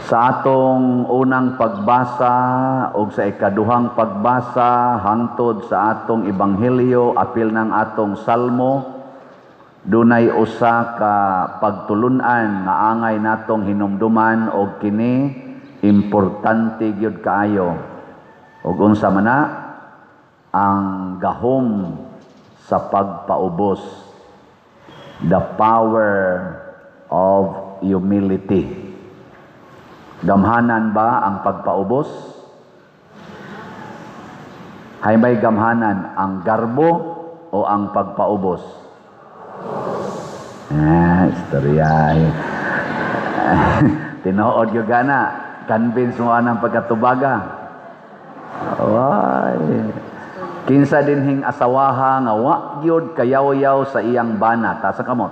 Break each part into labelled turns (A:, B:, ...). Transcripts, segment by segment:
A: Sa atong unang pagbasa o sa ikaduhang pagbasa hangtod sa atong ebanghelyo, apil ng atong salmo, dunay usa ka pagtulunan nga angay natong hinumduman og kini importante gyud kaayo. Ug unsa man na? Ang gahom sa pagpaubos, the power of humility. Gamhanan ba ang pagpaubos? Hay may gamhanan, ang garbo o ang pagpaubos? Ah, istorya. Tinuod gyud gana. Convince mo anang pagkatubaga. Ay. Kinsa dinhing asawaha nga wa gyud kayaw-yaw sa iyang bana, taas kamot.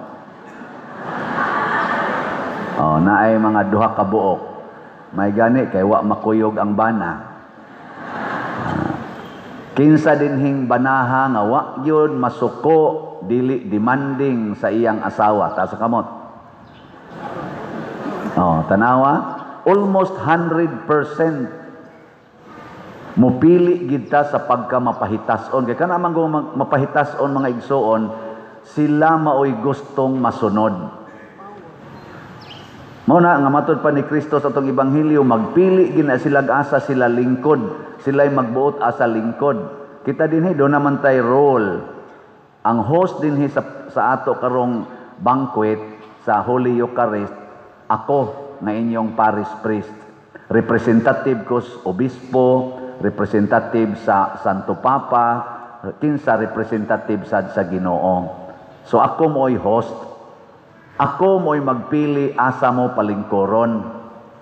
A: Oh, naay mga duha ka buok. May gani kay wa makuyog ang bana. Kinsa dinhing banaha nga wa gyud masuko, dili demanding sa iyang asawa, taas kamot. Oh, tanawa, almost 100% mupili gid ta sa pagka mapahitason kay kana man kung mapahitason, mga igsoon, sila maoy gustong masunod. Mao na nga matud pa ni Kristo sa atong ebanghelyo, magpili gina sila asa sila lingkod, sila'y magbuot asa lingkod. Kita dinhi do naman tay role. Ang host dinhi sa ato karong banquet sa Holy Eucharist, ako nga inyong parish priest. Representative ko sa obispo, representative sa Santo Papa, kinsa representative sad sa Ginoo. So ako mo'y host. Ako mo'y magpili asa mo palingkoron.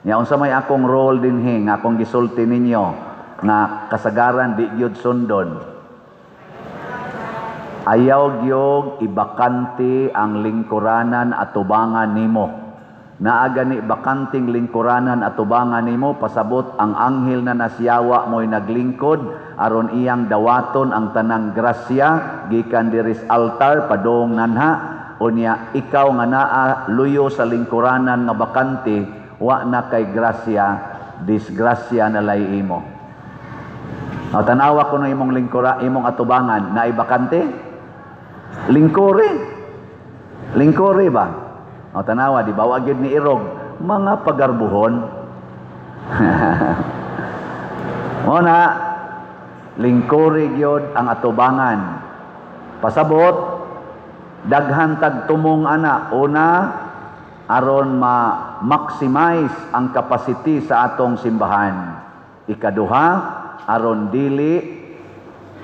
A: Nya unsa may akong role dinhi nga akong gisulti ninyo nga kasagaran di gyud sundon? Ayaw gyud ibakante ang lingkuranan atubangan nimo. Naa gani bakanting lingkuranan atubangan nimo, pasabot ang anghel na nasiyawa mo'y naglingkod aron iyang dawaton ang tanang grasya gikan diri sa altar padung nanha. Unya ikaw nga naa luyo sa lingkuranan nga bakante, wa na kay grasya, disgrasya na lay imo. O, tanawa ko na imong lingkura, imong atubangan, naay bakante? Lingkuri. Lingkuri ba? O, tanawa, di ba? Wa gyud ni irog mga pagarbuhon. Mo na, lingkuri gyud ang atubangan. Pasabot, daghan tag tumong ana. Una, aron ma-maximize ang capacity sa atong simbahan. Ikaduha, aron dili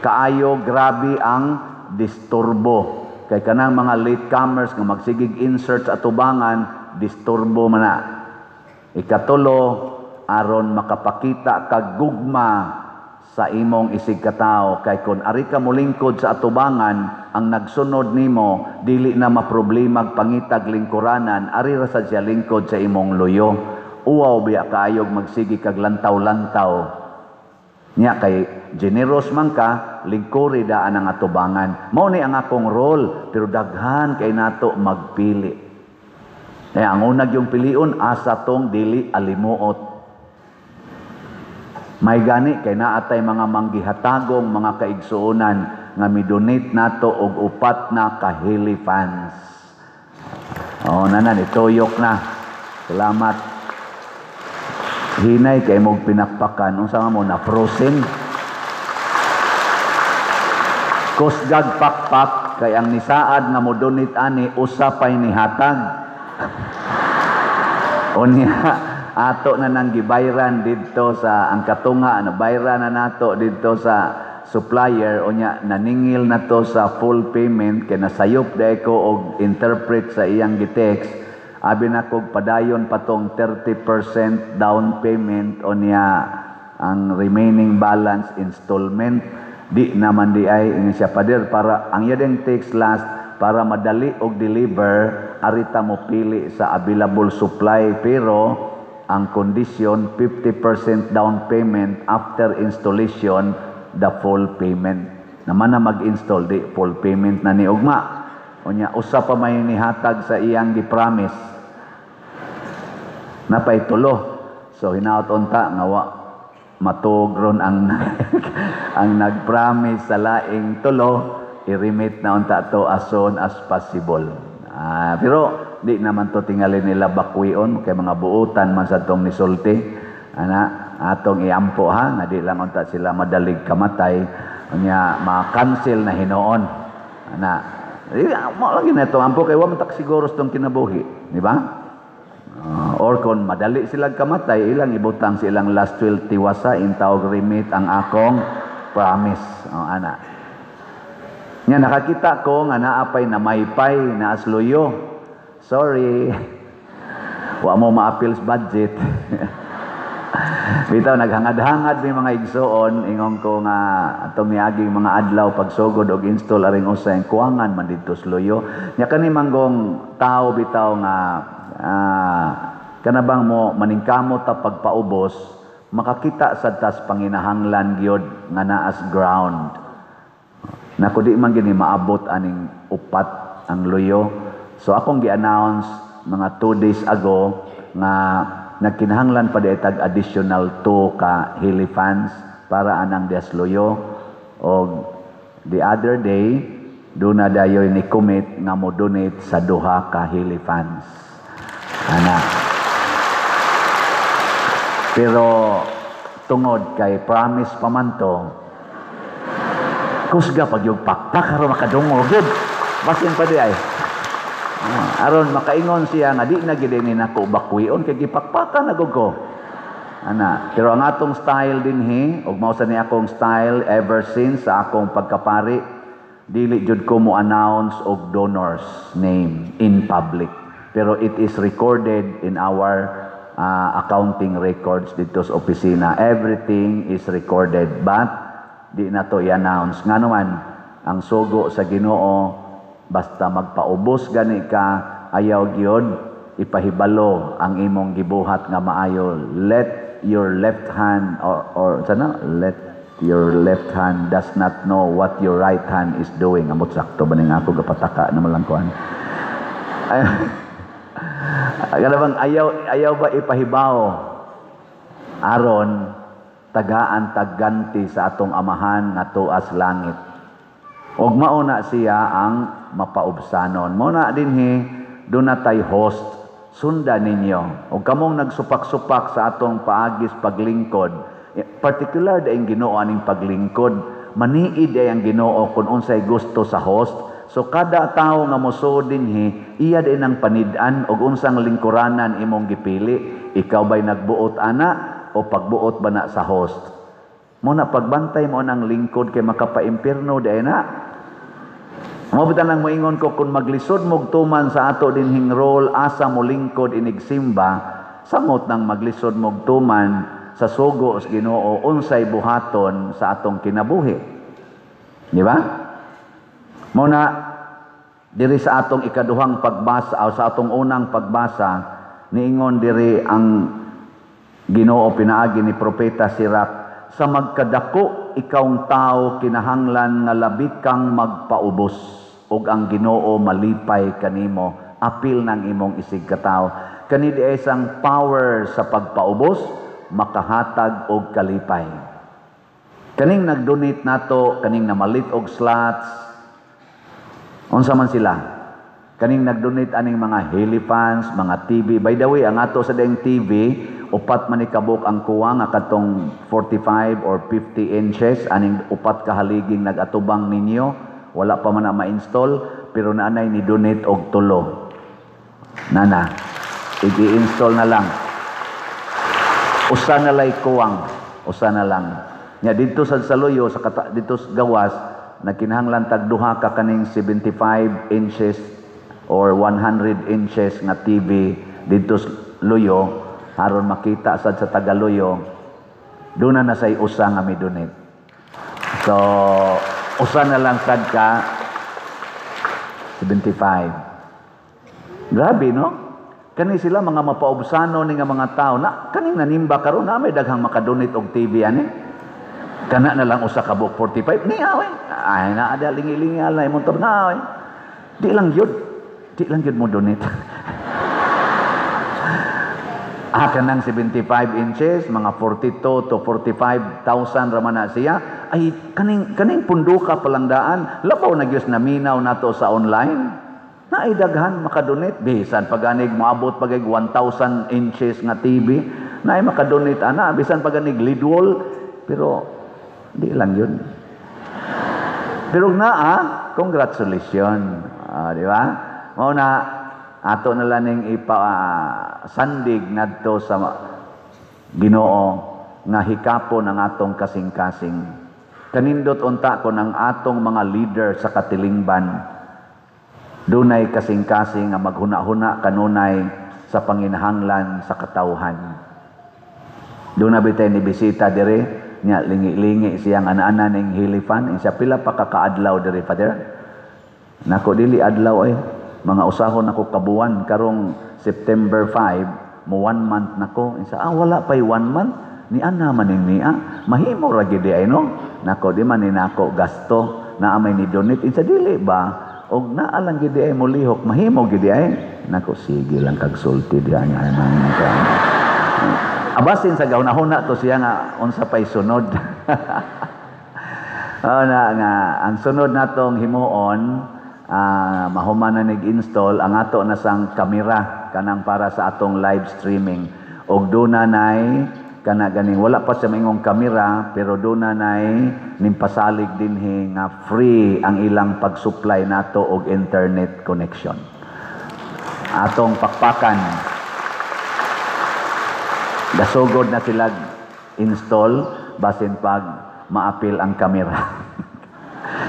A: kaayo grabe ang disturbo. Kay kanang mga latecomers nga magsigig insert sa atubangan, disturbo man na. Ikatulo, aron makapakita kag gugma sa imong isig katawo, kay kon ari ka molingkod sa atubangan, ang nagsunod nimo dili na maproblema pangitag lingkuranan, ari ra sad siya lingkod sa imong luyo. Uwaw biya kaayog magsigi kag lantaw-lantaw. Nya kay generous man ka, lingkuri daan ang atubangan. Mao ni ang akong role, pero daghan kay nato magpili. Kaya ang unag yung pilion asa tong dili alimuot. May gani kay naatay mga manggihatagong mga kaigsuonan nga midonate nato og 4 na kahilifans. Oh, nanan ituyok na. Salamat. Hinay kay mog pinakpakan, unsa nga mo na frozen. Kusgag pakpak kay ang nisaad nga mo donate ani usa pay nihatag. Unya ato na nang gibayran didto sa ang katunga, na bayran na nato didto sa supplier. Unya naningil na to sa full payment kay nasayop dai ko og interpret sa iyang gitext. Abi na kog padayon patong 30% down payment, unya ang remaining balance installment. Di naman di ay ingon siya, "Pader, para ang iyang text last, para madali og deliver, arita mo pili sa available supply, pero ang condition 50% down payment, after installation the full payment." Naman na mag-install, di full payment na ni ugma. Unya usa pa may nihatag sa iyang gi-promise. Napay tulo. So hinaot unta nga wa matug ron ang ang nag-promise sa laing tulo, i-remit na unta to as soon as possible. Ah, pero di naman to tingali nila bakwion kay mga buutan man sa tong nisulti. Ana, atong iampo ha, nga di lang unta sila madalig kamatay, unya ma-cancel na hinuon. Ana, di mo lagi na itong ampo kay wa man tak siguro sa tong kinabuhi, di ba? Or kung madali sila kamatay, ilang ibutang silang last will, tiwasa intawag remit ang akong promise. Oh, ana. Nya nakakita ko nga naapay na maypay na asluyo. Sorry. Wa mo maapil sa budget. Bitaw naghangad-hangad mi, mga igsoon, ingon ko nga atong niaging mga adlaw pagsugod og install aring usay kuwangan man didto sa luyo. Nya kani manggong tao bitaw nga kana bang mo maningkamot ta pagpaubos, makakita sad tas panginahanglan gyud nga naas ground. Nako, di man gini maabot aning upat ang luyo. So akong gi-announce mga 2 days ago nga nagkinahanglan pa di tag additional 2 ka helifans para anang dias luyo. Og the other day do na dayoy ni commit nga mo donate sa duha ka helifans. Ana. Pero tungod kay promise pa man to, kusga pag yung pakpak aron makadungog gyud. Basin pa di ay. Ah, aron makaingon siya nga di na gid ni nako bakwion kay gipakpakan na gud ko. Ana, pero ang atong style dinhi ug mao sa ni akong style ever since sa akong pagkapari, dili jud ko mo announce og donors name in public. Pero it is recorded in our accounting records dito sa opisina. Everything is recorded, but di na to i-announce. Nga naman, ang sugo sa Ginoo, basta magpaubos gani ka, ayaw gyud ipahibalo ang imong gibuhat nga maayo. Let your left hand or sana let your left hand does not know what your right hand is doing. Amot sakto ba ning ako gapataka na malang kuan. Ay, kana bang ayaw ayaw ba ipahibaw aron tagaan tagganti sa atong Amahan nga tuas langit. Og mao na siya ang mapaubsanon. Mao na dinhi duna tay host, sunda ninyo. Og kamong nagsupak-supak sa atong paagis paglingkod, particular daing Ginoo aning paglingkod, maniid ay ang Ginoo kung unsay gusto sa host. So kada tawo nga mosuod dinhi, iya din ang panid-an og unsang lingkuranan imong gipili. Ikaw ba'y nagbuot ana o pagbuot ba na sa host? Mo na pagbantay mo ng lingkod kay makapaimpirno di na. Mo bitan lang moingon ko, kung maglisod mog tuman sa ato dinhing role asa mo lingkod inigsimba, samot nang maglisod mog tuman sa sugo sa Ginoo unsay buhaton sa atong kinabuhi. Di ba? Mo na diri sa atong ikaduhang pagbasa o sa atong unang pagbasa, niingon diri ang Ginoo pinaagi ni Propeta Sirach, sa magkadako ikawng tao, kinahanglan nga labi kang magpaubos ug ang Ginoo malipay kanimo apil ng imong isig katawo. Kani di isang power sa pagpaubos makahatag og kalipay. Kaning nag-donate nato, kaning namalit og slots, unsa man sila, kaning nag-donate aning mga helifans, mga TV. By the way, ang ato sa dayong TV, upat man ni kabuk ang kuwang nga katong 45 or 50 inches, aning upat ka haliging nag-atubang ninyo, wala pa man na ma-install, pero naanay ni donate og tulo. Nana, i-install na lang. Usa na lay kuwang, usa na lang. Nya didto sa Saluyo, sa kata, didto sa gawas, nagkinahanglan tag duha ka kaning 75 inches or 100 inches nga TV didto sa Luyo aron makita sad sa taga-Luyo. Doon na say usa nga mi donate. So usa na lang sad ka 75. Grabe, no? Kani sila mga mapaubsano ni nga mga tao na kaning nanimba karon na may daghang makadonate og TV ani. Kana na lang usa ka buok 45 niya we. Ay na ada lingi-lingi alay imong na we. Di lang yun. Di lang yun mo donate. Ah, kanang 75 inches, mga 42 to 45,000 raman na siya. Ay, kaning punduka palang daan, labaw na gyud naminaw nato sa online. Naay daghan makadonate. Bisan paganig moabot pagay 1,000 inches nga TV, naay makadonate ana, bisan paganig lidwol, pero di lang yun. Pero naa, congratulations. Ah, di ba? Mao na ato na lang ning ipa sandig ngadto sa Ginoo nga hikapon ang atong kasing-kasing. Kanindot unta kon ang atong mga leader sa katilingban dunay kasing-kasing nga maghuna-huna kanunay sa panginahanglan sa katawhan. Doon na bitay ni bisita dire nya, lingi-lingi siyang ana-ana ning Helifan. Siya, "Pila pa ka kaadlaw dire, Father?" Nako, "Dili adlaw ay mga usahon ako kabuan. Karong September 5 mo one month nako." Isa, "Ah, wala pay one month ni ana man ning niya. Mahimo ra gid ay, no?" Nako, "Di man ni nako gasto, naa may ni donate." Insa, "Dili ba og naa lang gid ay molihok, mahimo gid ay." Nako, "Sige lang kag sulti diha nga man ka." Abasin sa gahuna-huna to siya nga unsa pay sunod. Oh, na nga ang sunod natong himuon, mahuman na nig-install ang ato na sang kamera kanang para sa atong live streaming, og duna nay kana ganing wala pa sa maingong kamera, pero duna nay nimpasalig dinhi nga free ang ilang pag-supply nato og internet connection. Atong pakpakan. Gasugod na sila install, basin pag maapil ang kamera.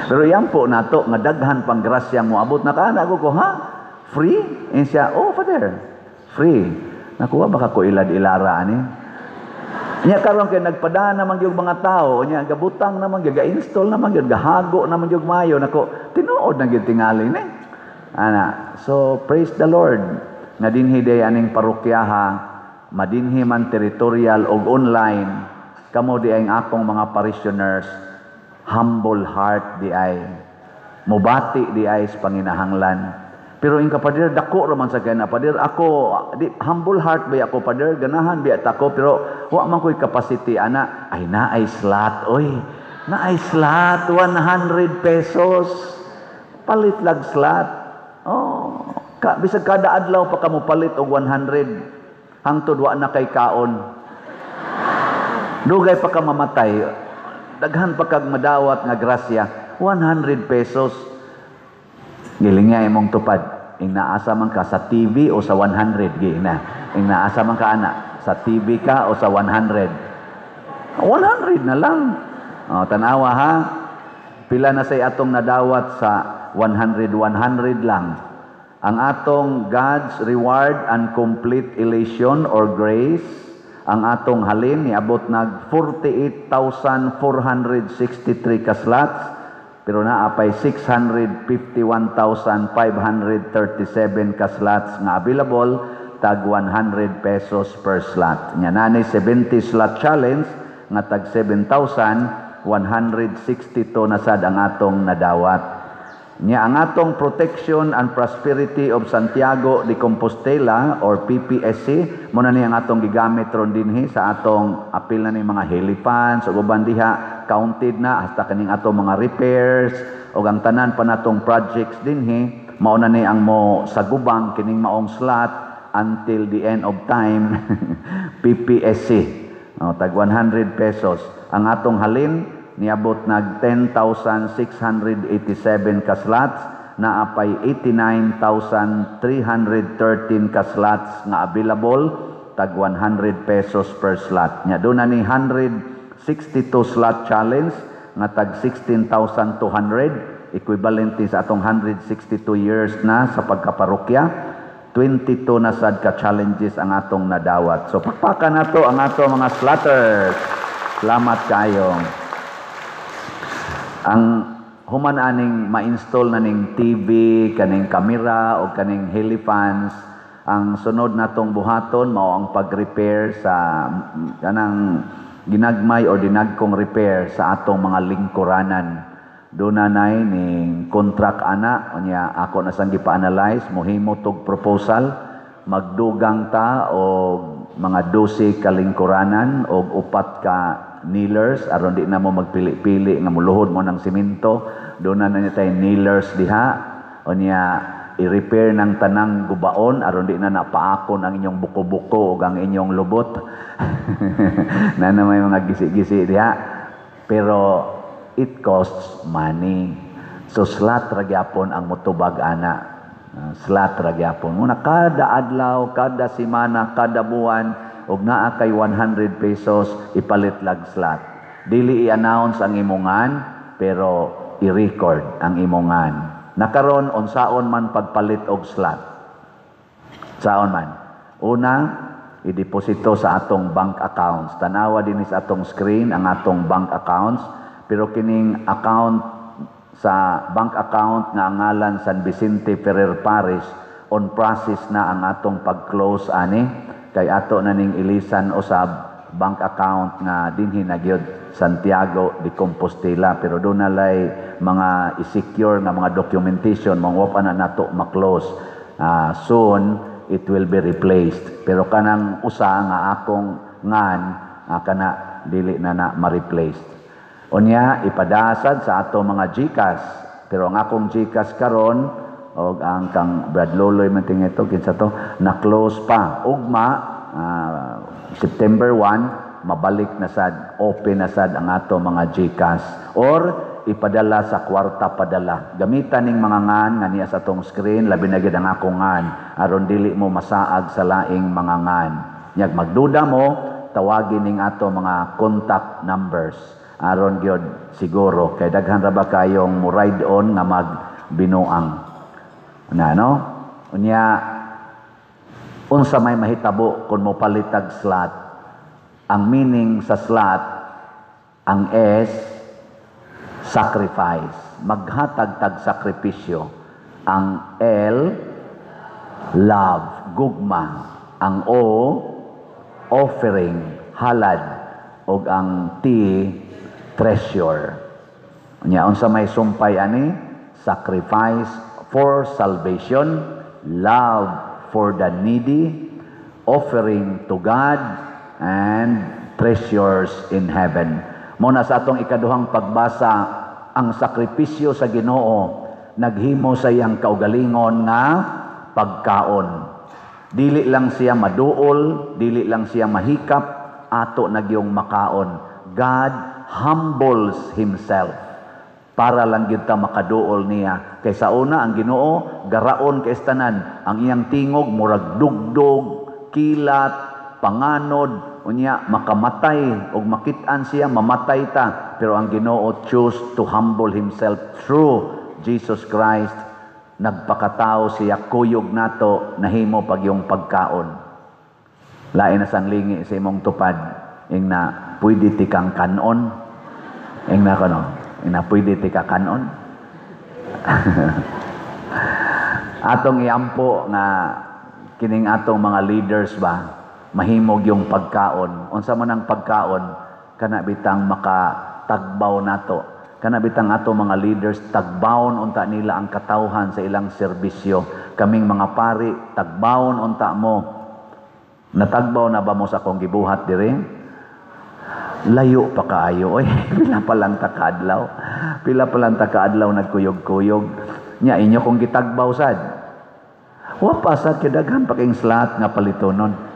A: Pero yan po nato nga daghan pang grasya mo abot na kaana ko, "Ha? Free?" Eh siya, "Oh, Father, free." Nakuha baka ko ilad ilara ani. Nya karon kay nagpadana man gyud mga tao, nya gabutang naman gyud, ga-install naman gyud, gahago naman gyud mayo nako, tinuod na gyud tingali ni. Ana, so praise the Lord nga dinhi day aning parokyaha, madinhi man territorial og online, kamo di ang akong mga parishioners, humble heart di ay, mubati di ay sa panginahanglan. Pero in ka, "Pader, dako raman sa kaya, Pader, ako, di, humble heart ba ako, Pader, ganahan biya ako, pero wa man ko'y capacity ana." Ay, naay slot, oy, naay slot, 100 pesos. Palit lag slot. Oh, bisag kada adlaw pa kamo palit og 100, hangtod wa na kay kaon. Dugay pa ka mamatay, daghan pa kag madawat nga grasya, 100 pesos. Giling nga imong tupad. Ing naasa man ka sa TV o sa 100 gi na. Ing naasa man ka ana, sa TV ka o sa 100. 100 na lang. O, tanawa ha. Pila na say atong nadawat sa 100 100 lang. Ang atong God's reward and complete elation or grace, ang atong halin niabot nag 48,463 ka slots, pero naa pay 651,537 ka slots nga available, tag 100 pesos per slot. Nya nani 70 slot challenge nga tag 7,162 na sad ang atong nadawat. Nya ang atong Protection and Prosperity of Santiago de Compostela or PPSC, mo na ni ang atong gigamit ron dinhi sa atong apil na ni mga helifans ug uban diha, counted na hasta kaning atong mga repairs ug ang tanan pa natong projects dinhi, mao na ni ang mo sagubang kining maong slot until the end of time. PPSC, oh, tag 100 pesos. Ang atong halin niabot nag 10,687 ka slots, naa pay 89,313 ka slots nga available, tag 100 pesos per slot. Nya doon na ni 162 slot challenge nga tag 16,200, equivalent ni sa atong 162 years na sa pagkaparokya. 22 na sad ka challenges ang atong nadawat. So pakpakan nato ang atong mga slotters. Salamat kayo. Ang human aning ma-install na ning TV, kaning kamera o kaning helifans, ang sunod natong buhaton mao ang pag-repair sa kanang ginagmay o dinagkong repair sa atong mga lingkuranan. Doon na nay ning contract ana, unya ako na sang gipa-analyze, mohimo tog proposal, magdugang ta o mga 12 ka lingkuranan og upat ka kneelers aron di na mo magpili-pili nga muluhod mo ng simento. Doon na niya tay kneelers diha. Unya i-repair ng tanang gubaon aron di na napaakon ang inyong buko-buko ug ang inyong lubot na na may mga gisi-gisi diha. Pero it costs money. So slot ra gyapon ang mutubag ana. Slot ra gyapon. Muna kada adlaw, kada semana, kada buwan, og naa kay 100 pesos, ipalit lag slot. Dili i-announce ang imongan, pero i-record ang imongan. Nakaron, unsaon man pagpalit og slot? Saon man? Una, ideposito sa atong bank accounts. Tanawa din sa atong screen ang atong bank accounts, pero kining account sa bank account nga ang ngalan San Vicente Ferrer Parish, on process na ang atong pag-close ani kay ato na ning ilisan usab bank account nga dinhi na gyud Santiago de Compostela, pero doon na lay mga i-secure nga mga documentation, mga wa pa na nato ma-close. Soon it will be replaced, pero kanang usa nga akong ngan kana dili na na ma-replaced. Unya ipadasad sa ato mga GCash, pero ang akong GCash karon og ang kang Brad Loloy man ito, kinsa to, na close pa. Ugma September 1 mabalik na sad, open na sad ang ato mga GCash or ipadala sa Kwarta Padala. Gamitan ning mga ngan nga niya sa atong screen, labi na gid ang akong ngan aron dili mo masaag sa laing mga ngan. Nyag magduda mo, tawagin ning ato mga contact numbers aron gyud siguro kay daghan ra ba kayong mo ride on nga magbinuang na, no? Unya unsa may mahitabo kung mo palitag slot? Ang meaning sa slot, ang S, sacrifice, maghatag tag sakripisyo. Ang L, love, gugma. Ang O, offering, halad, ug ang T, treasure. Unya unsa may sumpay ani? Sacrifice for salvation, love for the needy, offering to God, and treasures in heaven. Muna sa atong ikaduhang pagbasa, ang sakripisyo sa Ginoo naghimo sa iyang kaugalingon nga pagkaon. Dili lang siya maduol, dili lang siya mahikap, ato nagyong makaon. God humbles himself para lang gyud ta makaduol niya. Kay sa una ang Ginoo garaon kay tanan, ang iyang tingog murag dugdog, kilat, panganod, unya makamatay og makit-an siya, mamatay ta. Pero ang Ginoo choose to humble himself through Jesus Christ. Nagpakatao siya kuyog nato, nahimo pag yung pagkaon. Lain na sang lingi sa imong tupad, ing na pwede ti kang kanon. Ing na kono, ing na pwede ti ka kanon. Atong iampo nga kining atong mga leaders ba mahimog yung pagkaon. Unsa man ang pagkaon? Kana bitang makatagbaw nato. Kana bitang ato mga leaders tagbawon unta nila ang katawhan sa ilang serbisyo. Kaming mga pari, tagbawon unta mo. Natagbaw na ba mo sa akong gibuhat dire? Layo pa kaayo oy. Pila pa lang ta kaadlaw. Pila pa lang ta kaadlaw nagkuyog-kuyog. Nya inyo kong gitagbaw sad. Wa pa sad kay daghan pa king slot nga palitonon.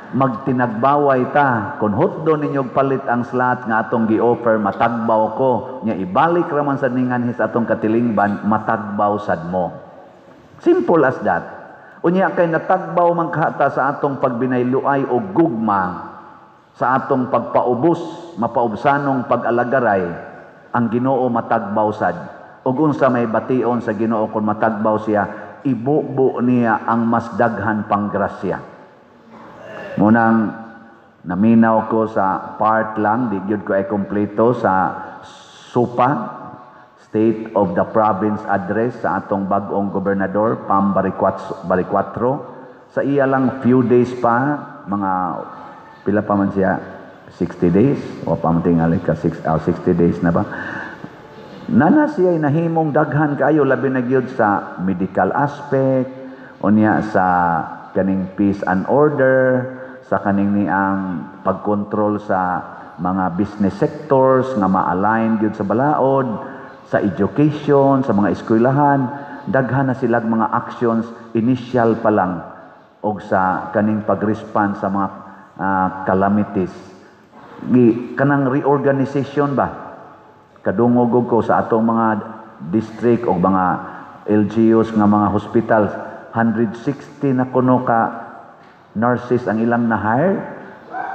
A: Magtinagbaway ta kun hotdo ninyo palit ang slot nga atong gi-offer, matagbaw ko. Nya ibalik ra man sad ningan sa atong katilingban, matagbaw sad mo. Simple as that. Unya kay natagbaw man kahata sa atong pagbinayluay o gugma, sa atong pagpaubos, mapaubsanong pag-alagaray, ang Ginoo matagbaw sad. Ug unsa may bation sa Ginoo kung matagbaw siya? Ibubo niya ang mas daghan pang grasya. Munang naminaw ko sa part lang, di gyud ko ay kompleto sa SUPA, State of the Province Address sa atong bag-ong gobernador, Pam Baricuatro. Sa iya lang few days pa, mga pila pa man siya, 60 days, o pa man tingali ka, 60 days na ba? Nana siya nahimong daghan kaayo, labi na gyud sa medical aspect, unya sa kaning peace and order, sa kaning niang pagkontrol sa mga business sectors nga ma-align gyud sa balaod, sa education, sa mga eskwelahan. Daghan na silag mga actions initial pa lang, og sa kaning pag-respond sa mga calamities. Gi kanang reorganization ba, kadungog ko sa atong mga district o mga LGUs nga mga hospitals, 160 na kuno ka nurses ang ilang na-hire.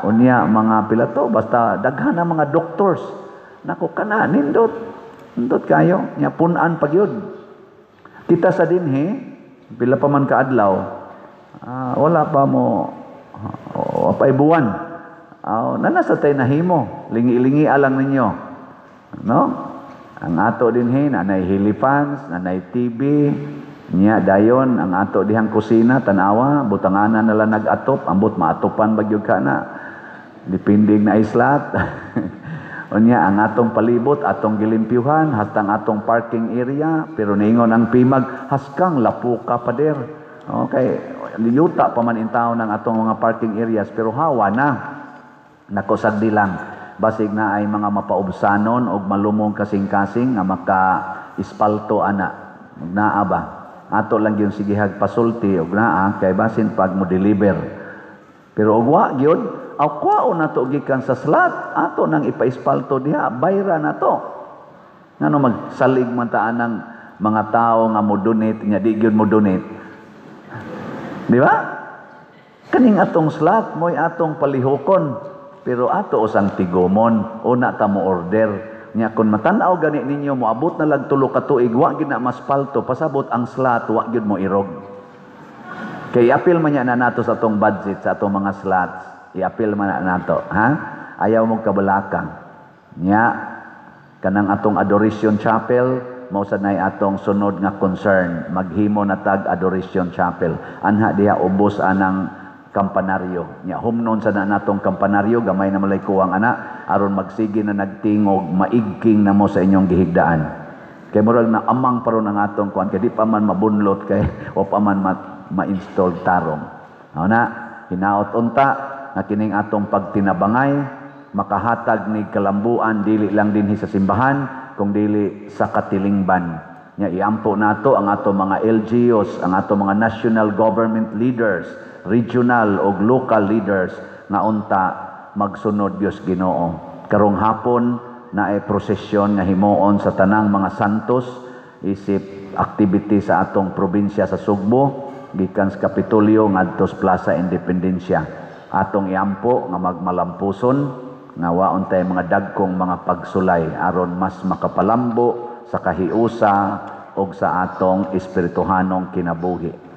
A: Unya mga pila to, basta daghan na mga doctors. Nako, kana nindot, nindot kayo nya, pun-an pa gyud kita sa dinhi. Pila pa man kaadlaw, wala pa mo pa buwan, nana sa tay nahimo, lingi-lingi alang ninyo, no? Ang ato dinhi, nanay helifans, nanay TV niya. Dayon ang ato dihang kusina, tanawa, butanganan nala nag-atop, ambot maatopan ba gyud ka na, depending na islat. Unya ang atong palibot atong gilimpyuhan, hastang atong parking area, pero niingon ang PIMAG, haskang lapuka pader. Okay, yuta pa man intaw ng atong mga parking areas, pero hawa na. Nako, sagdi lang. Basig na ay mga mapaubsanon og malumong kasing-kasing nga maka ispalto ana. Naa ba? Ato lang yung sigihag pasulti og naa kay basin pag mo deliver. Pero og wa gyud, aw kwaon nato gikan sa slot, ato nang ipaispalto diha, bayra na to. Ngano magsalig man ta anang mga tao nga mo donate nya di gyud mo donate? Di ba? Kaning atong slot mo'y atong palihukon, pero ato usang tigumon, una ta mo order. Nya kun matan-aw gani ninyo, moabot na lag 3 ka tuig, wa gyud na maspalto, pasabot ang slot wa gyud mo irog. Kay apil man niya na nato sa atong budget sa atong mga slots. Iapil man na nato, ha? Ayaw mo kabalaka. Nya kanang atong Adoration Chapel mao sad nay atong sunod nga concern, maghimo na tag Adoration Chapel. Anha diha ubos anang kampanaryo. Nya humnon sa na natong kampanaryo, gamay na malay kuwang ana aron magsige na nagtingog, maigking na mo sa inyong gihigdaan. Kay murag na amang paron ang atong kuan kay di pa man mabunlot, kay o pa man ma-install tarong. Mao na, hinaot unta nga kining atong pagtinabangay makahatag ni kalambuan dili lang dinhi sa simbahan kung dili sa katilingban. Nya iampo nato ang ato mga LGUs, ang ato mga national government leaders, regional ug local leaders nga unta magsunod Dios Ginoo. Karong hapon naay prosesyon nga himuon sa tanang mga santos isip activity sa atong probinsya sa Sugbo, gikan sa Kapitolyo ngadto sa Plaza Independencia. Atong iampo nga magmalampuson, nga waon tay mga dagkong mga pagsulay aron mas makapalambo sa kahiusa ug sa atong espirituhanong kinabuhi.